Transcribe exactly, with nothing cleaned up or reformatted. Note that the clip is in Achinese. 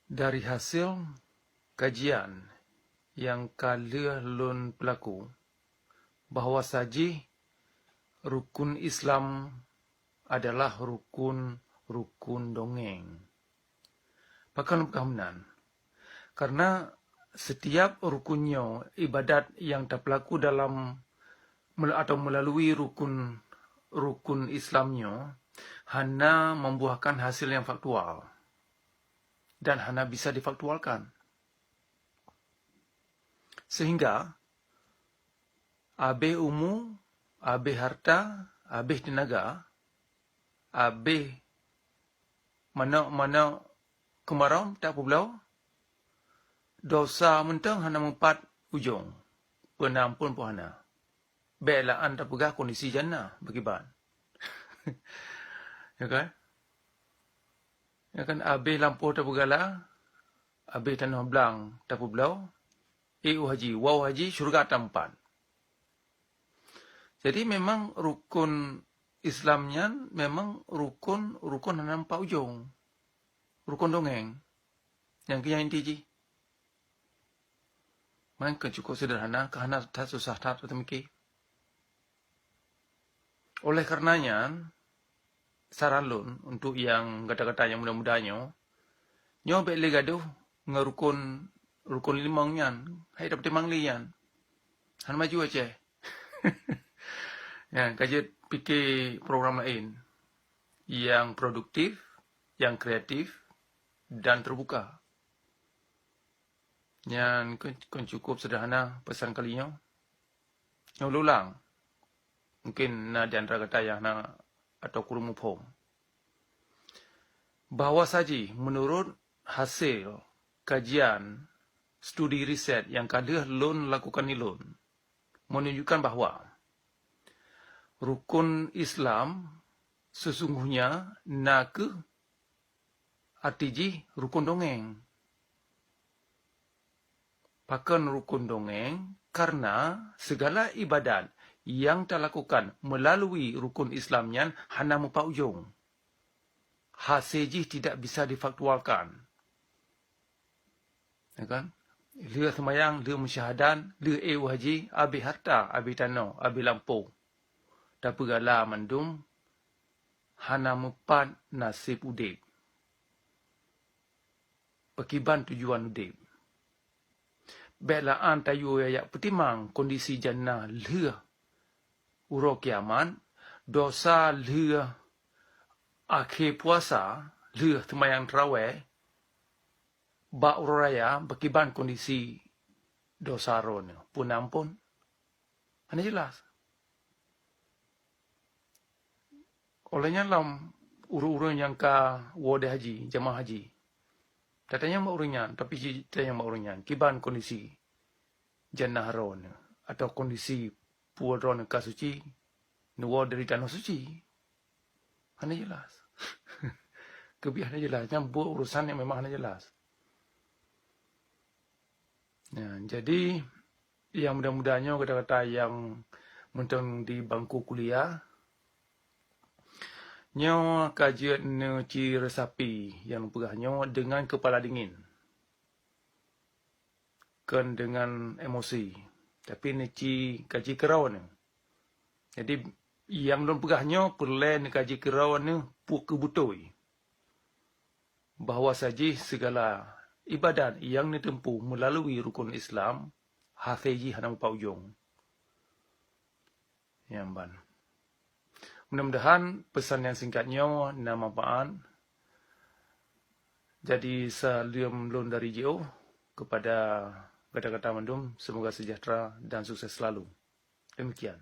Dari hasil kajian nyang ka lheueh lôn peulaku, bahwa sajih rukun Islam adalah rukun-rukun dongeng. Pakon peugah meunan? Karena setiap rukun nyoe ibadat nyang tapeulaku dalam mel-, atau melalui rukun, rukun Islam nyoe hana membuahkan hasil yang faktual dan hana bisa difaktualkan. Sehingga abéh umu, abéh harta, abéh teunaga, abéh manok-manok keumarôm tapeubloe, dosa mantong hana meupat ujong, peuna amphon pun hana. Bék lam tapeugah kondisi jannah beukiban. Ya kan? Ya kan, abéh lampôh tapeugala, abéh tanoh blang tapeubloe, ék u haji, woe u haji, syeuruga tameupat. Jadi memang rukun Islam nyan memang rukun, rukun hana meupat ujong. Rukun dongeng. Nyang keu nyang inti jih. Meunan keuh cukup seuderhana, ka hana that susah that tameukiri. Oleh karena nyan, saran lôn untuk nyang gata-gata nyang muda-muda nyoe, nyoe bék lé gadoh ngon rukun, rukun limong nyan, hai tapeutimang lé nyan. Hana maju Aceh. Nyan, ka jeuet pike program laén nyang produktif, nyang kreatif, dan terbuka. Nyan kon, kon cukup seuderhana peusan kali nyoe. Nyoe lôn ulang. Mungkin na di antara gata nyang hana atau kureueng muphom. Bahwa sajih meunurot hasil kajian studi riset nyang ka lheueh lôn lakukan ulôn, menunjukkan bahwa rukun Islam sesungguhnya na kheueh arti jih rukun dongeng. Pakon rukun dongeng? Karena segala ibadat nyang talakukan melalui rukun Islam nyan hana meupat ujong. Hase jih tidak bisa difaktualkan. Ya kan? Lheueh seumayang, lheueh meusyahadat, lheueh ék u haji, abéh harta, abéh tanoh, abéh lampôh. Tapeugala mandum, hana meupat naseb udeb. Pakriban tujuan udeb. Bék lam tayue jak peutimang kondisi jannah lheueh uroe kiamat, dosa lheueh akhé puasa, lheueh seumayang tarawèh, bak uroe raya, pakriban kondisi dosa droeneuh. Peue na amphon? Hana jeulaih. Óh lheueh nyan lom ureuëng-ureuëng nyang ka woe di haji, jamaah haji, tatanyong bak ureuëng nyan, tapi jitanyong bak ureuëng nyan, kiban kondisi jannah droeneuh atau kondisi peue droeneuh ka suci, neuwoe dari tanoh suci? Hana jeulaih. Keubiet hana jeulaih. Nyan buet urusan nyang memang hana jeulaih. Nah, jadi, nyang muda-muda nyoe, gata-gata nyang mantong di bangku kuliah, nyoe ka jeuet neuci resapi nyang peugah nyoe dengan kepala dingin, kon dengan emosi, tapi neuci kaji keudroe neuh. Jadi, nyang lôn peugah nyoe peureulée neukaji keudroe neuh peue keuh beutôi, bahwa sajih segala ibadat nyang neuteumpuh meulalu rukon Islam, hase jih hana meupat ujong. Nyan ban. Mudah-mudahan pesan nyang singkat nyoe na manfaat. Jadi, saleuem lôn dari jiôh kepada gata-gata mandum, semoga sejahtera dan sukses selalu. Demikian.